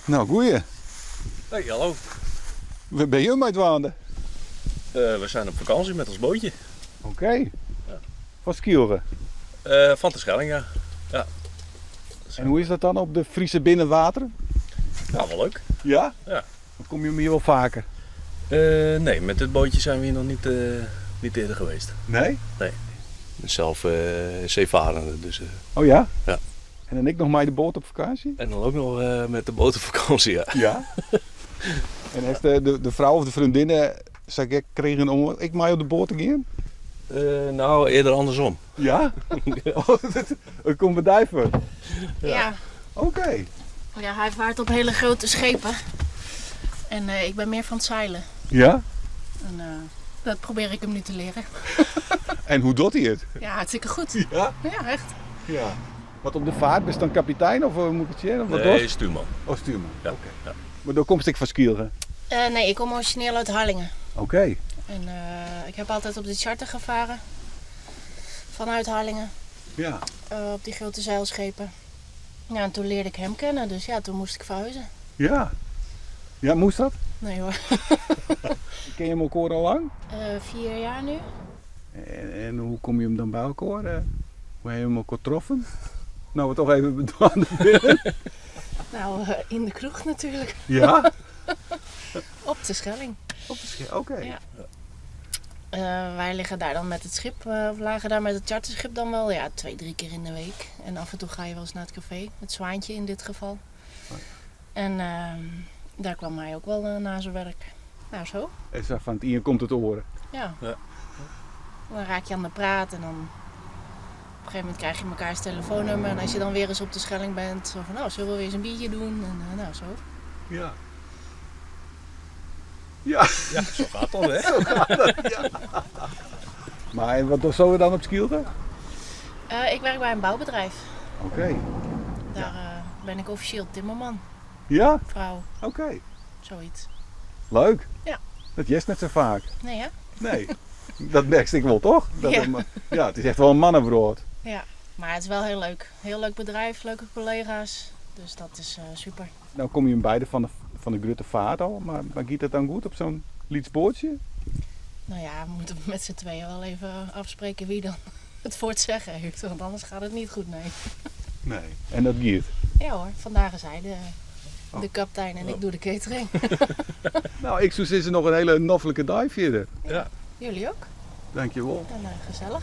Nou, goeie. Hey, hallo. Wêr binne jim mei dwaande? We zijn op vakantie met ons bootje. Oké. Ja. Fan Skylge? Fan Terschelling, ja. ja. En hoe is dat dan op de Friese binnenwateren? Ja, wel leuk. Ja? Ja. Want komme jim hjir wol faker? Nee, met dit bootje zijn we hier nog niet, niet eerder geweest. Nee? Nee. Zelf zeevarende, dus... Oh ja? Ja. En dan ek noch mei de boat op fakânsje? En dan ook nog met de boot op vakantie, ja. Ja? En heeft de frou of de freondinne sa gek krigen om ek mei op de boat te gean? Nou, eerder andersom. Ja? Oh, it komt by dy foar? Ja. Oké. Ja, hy vaart op hele grote schepen. En ik ben meer van het zeilen. Ja? En dat probeer ik hem nu te leren. En hoe docht hy it? Ja, hartstikke goed. Ja? Ja, echt. Ja. Want op de vaart bist dan kapitein of hoe moet ik it sjen? Of nee, stuurman. Oh, stuurman. Ja. Oké. Ja. Mar do komst ek fan Skylge? Nee, ik kom origineel uit Harlingen. Oké. En ik heb altijd op de charter gevaren. Vanuit Harlingen. Ja. Op die grote zeilschepen. Ja, en toen leerde ik hem kennen, dus ja, toen moest ik verhuizen. Ja. Ja, moest dat? Nee hoor. Ken je hem elkoar al lang? 4 jaar nu. En hoe komme je him dan by elkoar? Hoe ha je him elkoar troffen? Nou, we toch even bedwaande binnen. Nou, in de kroeg natuurlijk. Ja? Op de Schelling. Op de Schelling, oké. Ja. Wij liggen daar dan met het schip, of lagen daar met het charterschip dan wel, ja, 2, 3 keer in de week. En af en toe ga je wel eens naar het café, het Zwaantje in dit geval. Oh ja. En daar kwam hij ook wel na zijn werk. Nou, zo. En zo van het een komt het oare. Ja. Ja. Dan raak je aan de praat en dan op een gegeven moment krijg je mekaars telefoonnummer. En als je dan weer eens op de Schelling bent, zo van, nou, zullen we weer eens een biertje doen? En nou, zo. Ja. Ja. Ja, zo gaat dat, hè? Zo gaat dat, ja. Maar en wat doe je dan op Skylge? Ik werk bij een bouwbedrijf. Oké. Daar ben ik officieel timmerman. Ja? Vrouw. Oké. Zoiets. Leuk. Ja. Dat jest net zo vaak. Nee, hè? Nee. Dat merk ik wel, toch? Dat Ja. Ja, het is echt wel een mannenbrood. Ja, maar het is wel heel leuk. Heel leuk bedrijf, leuke collega's. Dus dat is super. Nou kom je beide van de grutte vaart al, maar gaat dat dan goed op zo'n lyts boatsje? Nou ja, we moeten met z'n tweeën wel even afspreken wie dan het voor het zeggen heeft. Want anders gaat het niet goed, nee. Nee. En dat giet? Ja hoor, vandaag is hij Oh. de kapitein en ik doe de catering. Nou, ik soe sizze noch in hiele noflike dei fierder. Ja. Jullie ook. Dankjewel. En gezellig.